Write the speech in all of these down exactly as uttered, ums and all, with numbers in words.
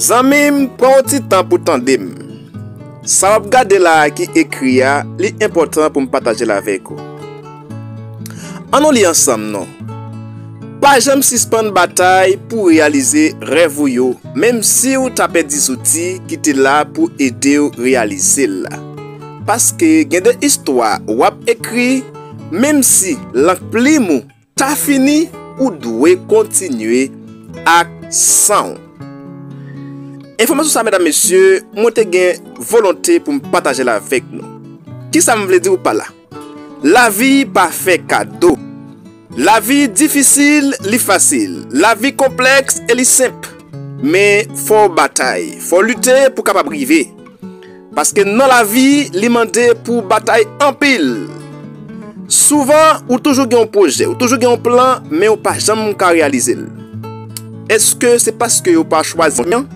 Zanmi m, pran yon ti tan pou tande m. Sa w ap gade la a ki ekri a, li enpòtan pou m pataje l avèk ou. Ann nou li ansanm non. Pa janm sispann batay pou w reyalize rèv ou yo, menm si w ta pèdi zouti ki te la pou ede w reyalize l la. Paske gen de istwa w ap ekri, menm si lank plim ou ta fini, ou dwe kontinye ak san w. Enfòmasyon sa, medam, mesye, mwen te gen volonte pou m pataje l avèk nou. Kisa m vle di w pa la? Lavi pa fè kado. Lavi difisil, li fasil. Lavi konplèks e li senp. Men fò w batay, fò w lite pou w kapab rive. Paske nan lavi, li mande pou w batay anpil. Souvan, ou toujou gen yon pwojè, ou toujou gen yon plan, men ou pa janm ka reyalize l. Èske se paske ou pa chwazi an?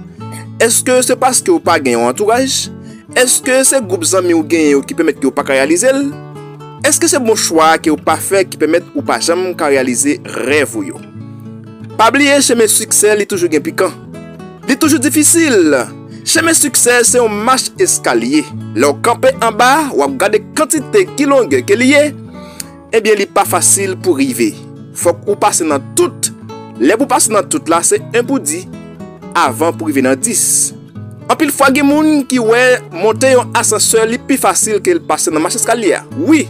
Èske se paske ou pa gen yon antouraj? Èske se gwoup zanmi ou genyen yo ki pèmèt ke ou pa ka reyalize l? Èske se bon chwa ke ou pa fè ki pèmèt ou pa janm ka reyalize rèv ou yo? Pa bliye, chemen siksè, li toujou gen pikan. Li toujou difisil. Chemen siksè se yon mach eskalye. Lè w kanpe anba, w ap gade kantite ki longè ke li ye. Ebyen, li pa fasil pou rive. Fòk ou pase nan tout. Lè pou pase nan tout la, se en pou di, avan pou rive nan dis. Anpil fwa, gen moun ki wè monte yon asansè, li pi fasil ke l pase nan mach eskalye a. Wi,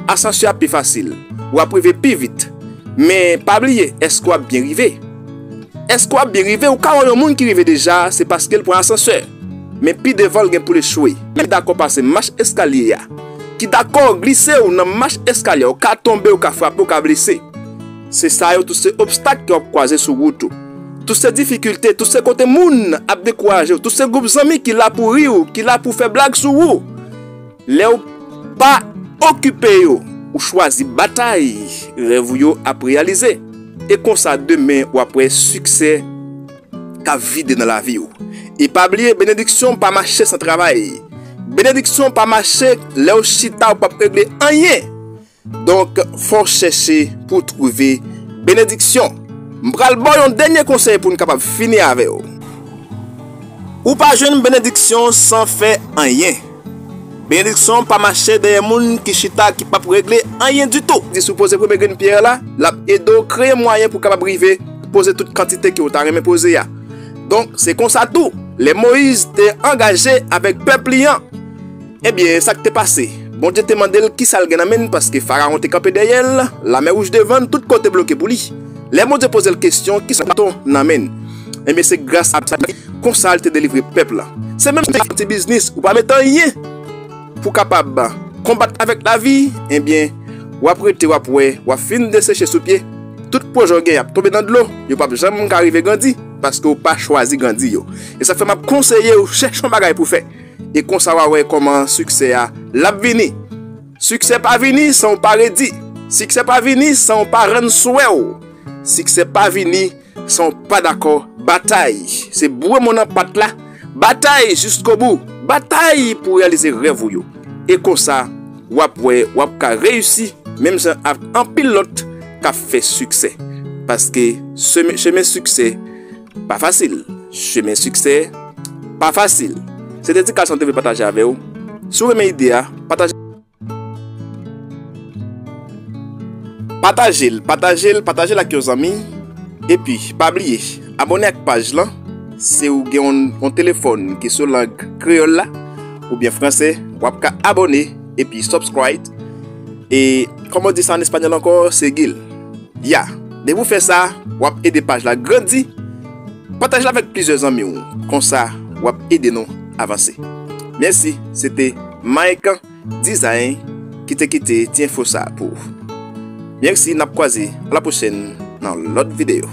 asansè a pi fasil. W ap rive pi vit. Men pa bliye, èske w ap byen rive? Èske w ap byen rive? Ou ka wè yon moun ki rive deja, se paske l pran asansè. Men pi devan, l gen pou l echwe. Li dakò pase mach eskalye a. Ki dakò glise w nan mach eskalye a. Ou ka tonbe, ou ka frape, ou ka blese. Se sa yo, tout se obstak ke w ap kwaze sou wout ou. Tout se difikilte, tout se kote moun ap dekouraje w, tout se gwoup zanmi ki la pou ri w, ki la pou fè blag sou ou. Lè w pa okipe yo, ou chwazi batay, rèv ou yo ap reyalize. E konsa, demen, w ap wè siksè k ap vide nan lavi w. E pa bliye, benediksyon pa mache san travay. Benediksyon pa mache lè w chita, ou p ap regle anyen. Donk, fò w chèche pou w twouve benediksyon. M pral ba w yon dènye konsèy pou n kapab fini avè w. Ou pa jwenn benediksyon san fè anyen. Benediksyon pa mache dèyè moun ki chita, ki p ap regle anyen ditou. Di si w poze premye grenn pyè la, l ap ede w kreye mwayen pou w kapab rive poze tout kantite ke w ta renmen poze a. Donk, se konsa tou, lè Moyiz te angaje avèk pèp li an, ebyen, sa k te pase? Bondye te mande l kisa l gen nan men l, paske Farawon te kanpe dèyè l, Lamè Wouj devan l, tout kote bloke pou li. Lè Bondye poze l kesyon, kisa w nan men l? Ebyen, se gras a sa, konsa l te delivre pèp la. Se menm jan yon ti biznis, ou pa mete anyen pou w kapab konbat avèk lavi, ebyen, w ap rete, w ap wè, w ap fin deseche sou pye. Tout pwojè w gen, y ap tonbe nan dlo, yo p ap janm ka rive grandi, paske w pa chwazi grandi yo. E sa k fè m ap konseye w, chèche yon bagay pou w fè. E konsa w a wè kòman siksè a, l ap vini. Siksè pa vini san w pa redi. Siksè pa vini san w pa rann swè w. Siksè pa vini san w pa dakò batay. Se boure mòn nan pat la. Batay jiskobou. Batay pou w reyalize rèv ou yo. E konsa, w ap wè, w ap ka reyisi, menm jan ak anpil lòt k ap fè siksè. Paske chemen, chemen siksè pa fasil. Chemen siksè pa fasil. Se te ti kal sa m te vle pataje avè w. Si w renmen ide a, pataje. Pataje l, pataje l, pataje l ak yon zanmi. Epi, pa bliye, abòne ak paj lan. Si w gen yon, yon telefòn ki sou lang kreyòl la, oubyen fransè, w ap ka abòne, epi subscribe. E, kòman w di sa an espanyòl ankò? Seguir. Ya, depi w fè sa, w ap ede paj la grandi. Pataje l avèk plizyè zanmi w. Konsa, w ap ede nou avanse. Mèsi, se te Mike Design ki te kite ti enfo sa pou ou. Mèsi, n ap kwaze a la pwochèn nan lòt videyo.